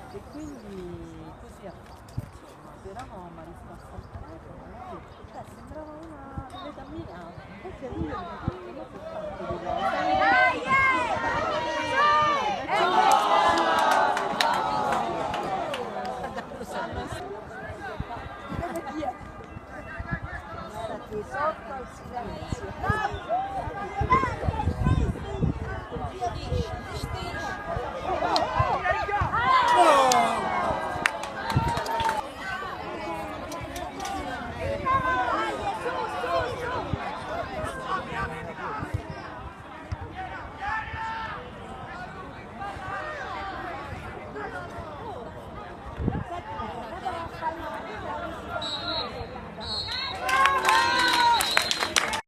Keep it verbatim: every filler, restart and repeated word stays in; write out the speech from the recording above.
E quindi così ha fatto, insomma, però no, mi ha risposto al telefono, no? Cioè, sembrava una bella mia, invece lui ha detto: "Ma che fatto di lei?" Guarda chi è. Guarda chi è sotto il silenzio.